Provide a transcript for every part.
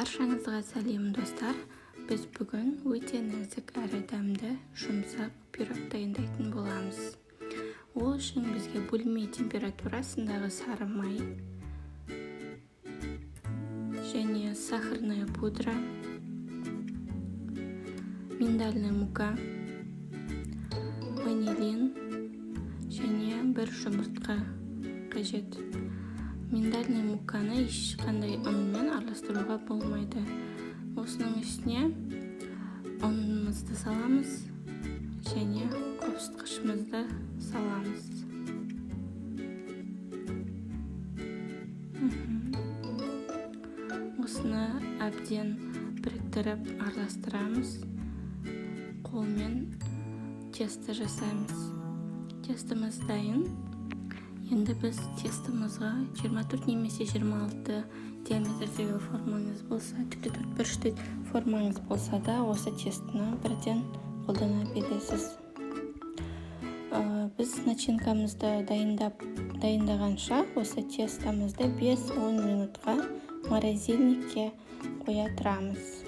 Баршаңызға сәлем, достар! Біз бүгін өте нәзік әрі дәмді жұмсақ пирог дайындайтын боламыз. Ол үшін бізге бөлме температурасындағы сары май және сахарная пудра, миндальная мука, ванилин және бір жұмыртқа қажет. Миндальный муканы ешқандай ұнмен араластыруға болмайды. Осының үстіне ұнымызды саламыз және қопсытқышымызды саламыз. Осыны әбден біріктіріп араластырамыз. Қолмен тесто жасаймыз. Тестомыз дайын. Енді біз тестомызға 24 немесе 26 диаметрдегі формаңыз болса, тіпті төртбұрышты формаңыз болса да, осы тестіні бірден қолдана бересіз. Біз начинкамызды дайындағанша осы тестомызды 5-10 минутқа морозильникке қоя тұрамыз.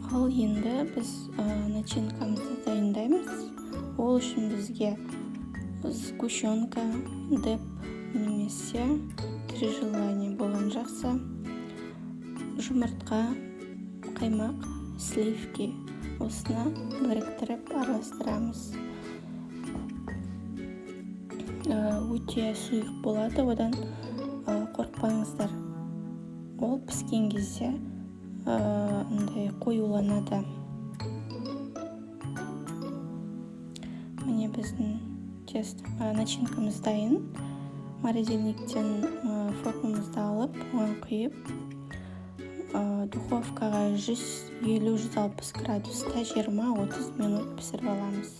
Ал енді біз начинкамызды дайындаймыз. Ол үшін бізге сгущенка, Деп немесе Три желания болған жақсы, жұмыртқа, қаймақ, сливки, осыны біріктіріп араластырамыз. Өте сұйық болады, одан қорықпаңыздар. Ол піскен кезде андай қоюланады. Міне, біздің тесто, начинкамыз дайын. Морозильниктен формамызды алып, оған құйып, духовкаға 150-160 градуста 20-30 минут пісіріп аламыз.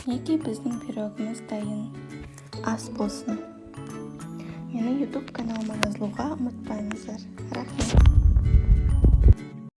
Мінекей, біздің пирогымыз дайын. Ас болсын! Менің YouTube каналыма жазылуға ұмытпаңыздар. Рахмет!